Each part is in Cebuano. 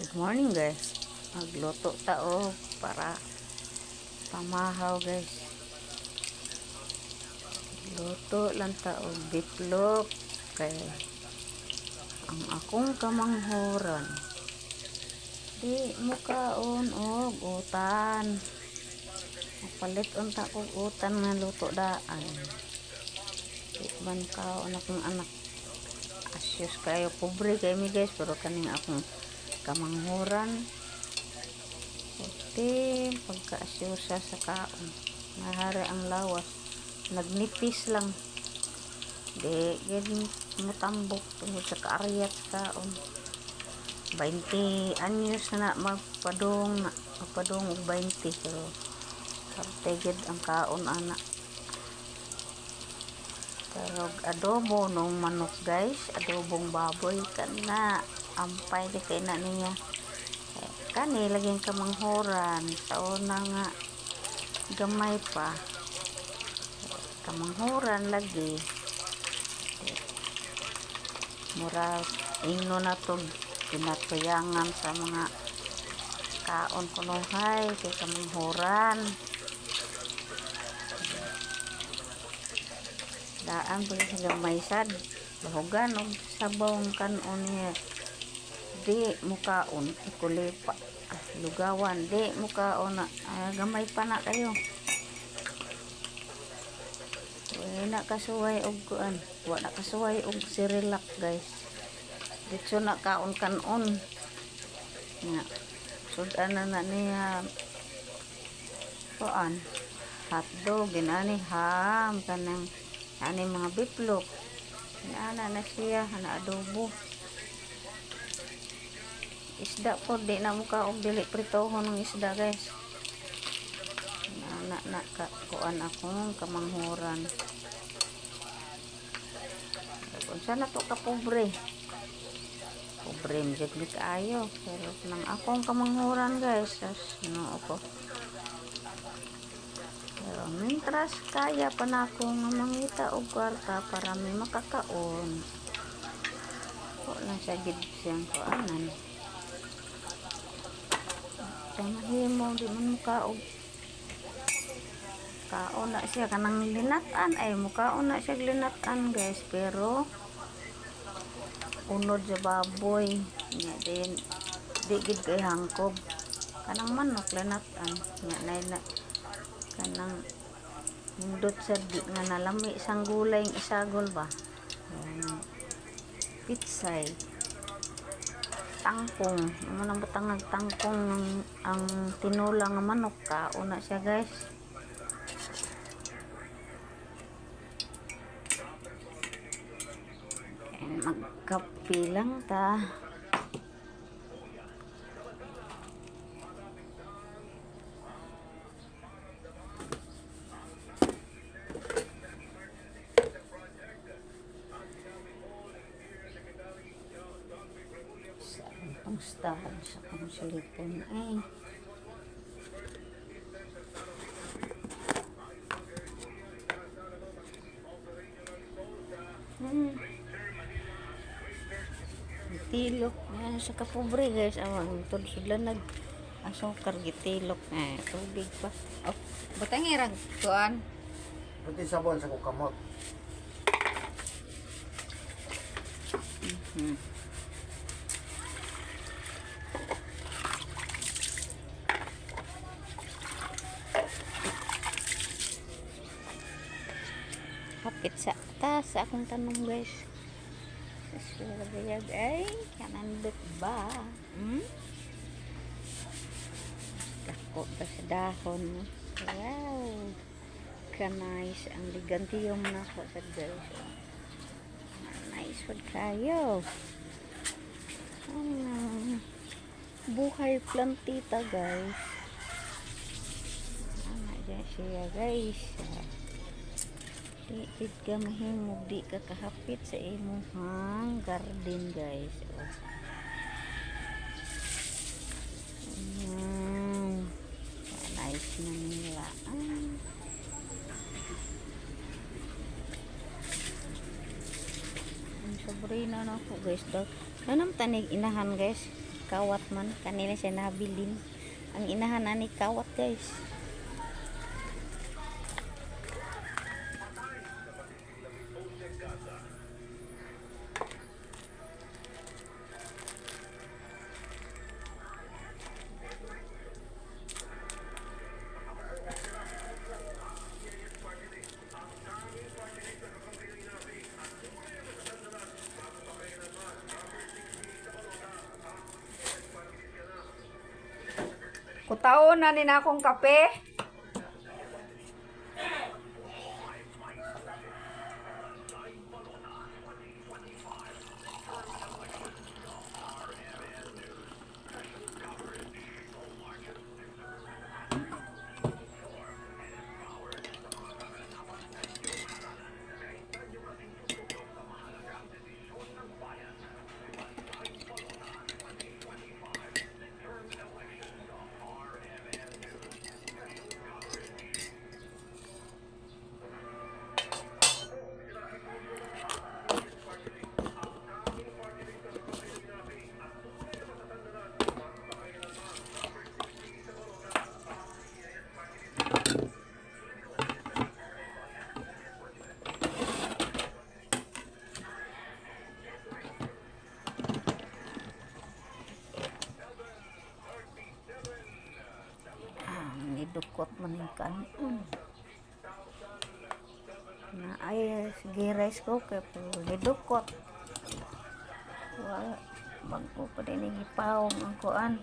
Good morning, guys. Magluto ta og para pamahaw, guys. Luto lang ta og beef loaf kay ang akong kamanghuran di mukaon og utan. Mapalit unta kog utan nga luto daan. Di man kaon akong anak. Asyos kayo, pobre kay mi, guys, pero kaning akong kamanghuran puti pagkaasyosa sa kaon. Nahari ang lawas. Nagnipis lang. Di gid mutambok tungod sa kaaryat sa kaon. 20 anyos na na magpadong na, magpadong og 20, pero arte gid ang kaon ana. Pero adobo nung manok, guys, adobong baboy kana ampay di kay na niya. Eh, kani laging kamanghuran sa una nga gamay pa. Kamanghuran lagi. Mura ingno na to pinatuyangan sa mga kaon kunuhay kay kamanghuran. Daan po sa gamay sad. Bahugan og sabaw ang kanon niya. Di mukaon ikulipa. Ah, lugawan di mukaon na. Ah, gamay pa na kayo. Wala na kasuway og kuan. Wa na kasuway og Cerelac, guys. Ditso na kaon kanon. Nga. Sudan na na niya kuan. Hotdog ginani ham kanang ani mga beef loaf. Ana na siya ana adobo. Isda po di na mo kaog dili pritohon ng isda, guys. Ana na ka kuan akong kamanghuran. Kung na to ka pobre. Pobre man jud mi kaayo pero nang akong kamanghuran, guys, as no ako. Pero mintras kaya pa na ako nga mangita og kwarta para may makakaon. Ko lang siya gid siyang kuanan. Kay mahimo di man mukaog. Kaon na siya kanang linat-an ay mukaon na siya linat-an, guys, pero unod sa baboy nya din di gid kay hangkob. Kanang manok linat-an nya na kanang nindot sa di nga nalami isang gulay ng isagol ba. Yan. Pitsay, tangkong amo nang butangag tangkong ang tinula nga manok kaon na siya, guys. And magkape lang ta. Sa akong pangstahan sa akong silipon ay Tilok na sa kapobre, guys. Awang tud sudlan nag asukar gitilok eh tubig pa. Oh, butang irang kuan. Pati sabon sa kukamot. Hapit sa taas sa akong tanong, guys. Sa biyag ay kanandot ba? Hmm? Dako ba sa dahon? Wow! Ka-nice ang ligantiyom na ko sa guys. Nice food kayo. Ang buhay plantita, guys. Ana dyan siya, guys. Di gid ka mahimog di ka kahapit sa imong garden, guys. Oh. Nice na nila. Ah. Ang sobrina na ako, guys. Dog. Nanam tanig inahan, guys. Kawat man kanila siya nabilin. Ang inahan ani kawat, guys. Kutaon na ni na akong kape. Ah, nidukot man yung kanon. Na ay sige rice cooker pero nidukot. Wala bago pa din ang gipawong ang kuan.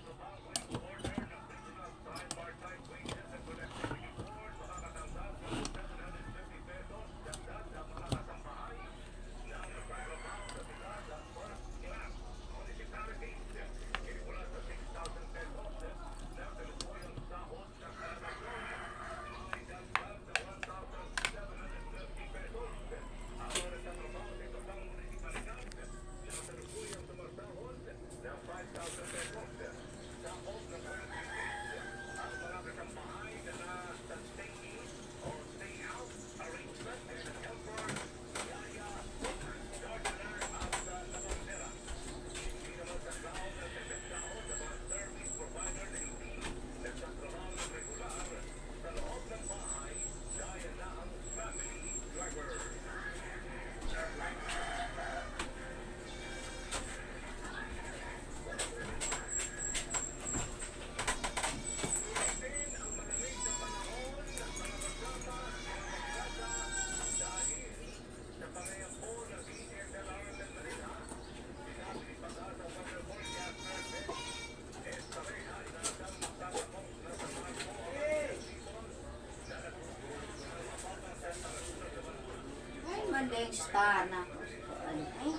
Ay, mandeng star na ko sa kuan. Ay.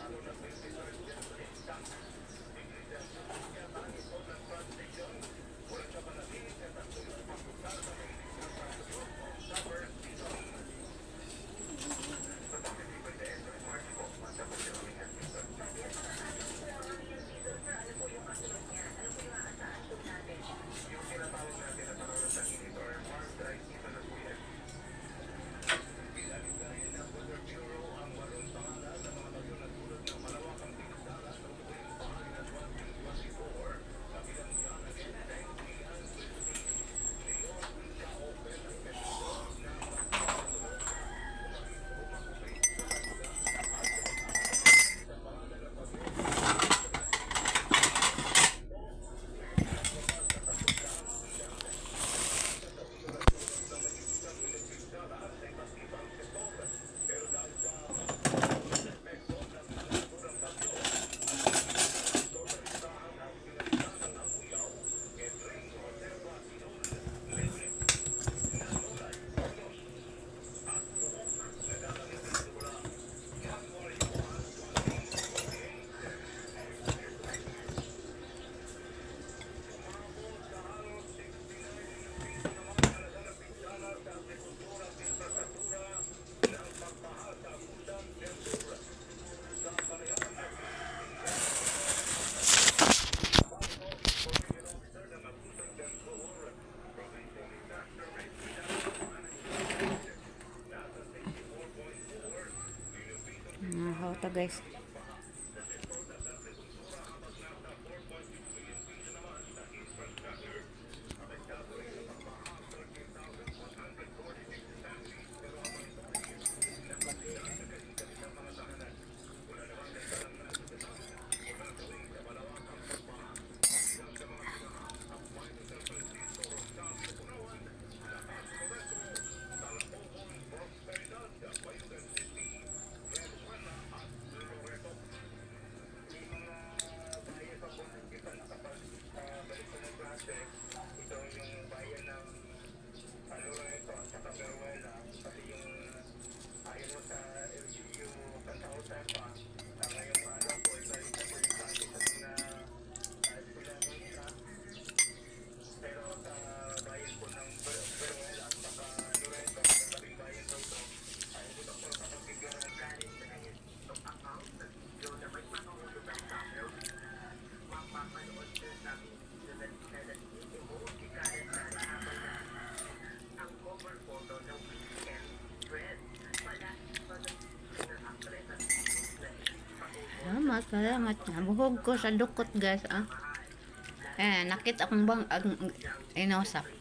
Nahaw ta, guys. Salamat, salamat. Nabuhog ko sa dukot, guys, ah. Eh, nakita akong bang ang inusap.